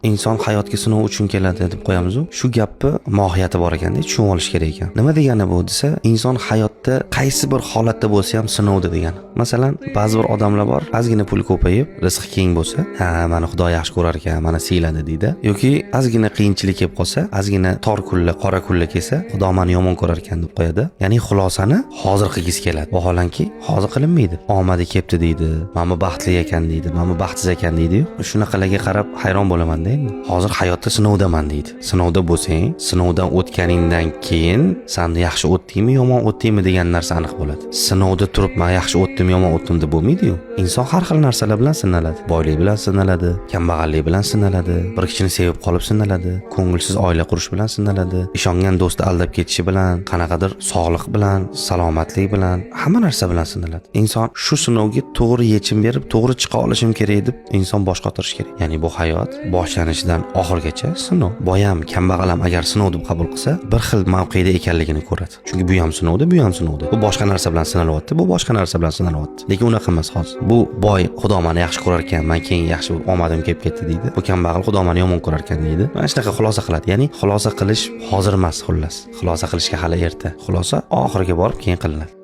Inson hayotga sinov uchun keladi deb qo'yamizu. Shu gapni mohiyati bor ekanda, tushunib olish kerak ekan. Nima degani bu desa, inson hayotda qaysi bir holatda bo'lsa ham sinovda degani. Masalan, ba'zi bir odamlar bor, ozgina pul ko'payib, rizqi keng bo'lsa, "Ha, mani Xudo yaxshi ko'rar ekan, mani siyladi", deydi. Yoki ozgina qiyinchilik kelib qolsa, ozgina tor kunlar, qora kunlar kelsa, "Xudo mani yomon ko'rar ekan", deb qo'yadi. Ya'ni xulosani hozir qilgisi keladi. Vaholanki hozir qilinmaydi. "Omadi kelibdi", deydi, "Mana bu baxtli ekan", deydi, "Mana bu baxtsiz ekan", deydi. Shunaqalarga qarab hayron bo'laman-da endi. "Hozir hayotda sinovdaman", deydi. Sinovda bo'lsang, sinovdan o'tganingdan keyin san yaxshi o'tdingmi, yomon o'tdingmi degan narsa aniq bo'ladi. Sinovda turib, "Man yaxshi o'tdim, yomon o'tdim", deb bo'lmaydi-yu. Inson har xil narsalar bilan sinaladi. Boylik bilan sinaladi, kambag'allik bilan sinaladi, bir kishini sevib qolib sinaladi, ko'ngilsiz oila qurish bilan sinaladi, ishongan do'sti aldab ketishi bilan, qanaqadir sog'liq bilan, salomatlik bilan, hamma narsa bilan sinaladi. Inson shu sinovga to'g'ri yechim berib, to'g'ri chiqa olishim kerak deb inson bosh qotirishi kerak. Ya'ni bu hayot boshlanishidan oxirigacha sinov. Boy ham, kambag'al ham agar sinov deb qabul qilsa, bir xil mavqeda ekanligini ko'radi. Chunki bu ham sinovda, bu ham sinovda. Bu boshqa narsa bilan sinalyapti, bu boshqa narsa bilan sinalyapti. Lekin unaqa emas hozir. Bu boy "Xudo meni yaxshi ko'rar ekan, man keyin yaxshi omadim kelib ketdi", deydi. Bu kambag'al "Xudo meni yomon ko'rar ekan", deydi. Mana shunaqa xulosa qiladi. Ya'ni xulosa qilish hozir emas, xullas. Xulosa qilishga hali erta. Xulosa oxiriga borib keyin qilinadi.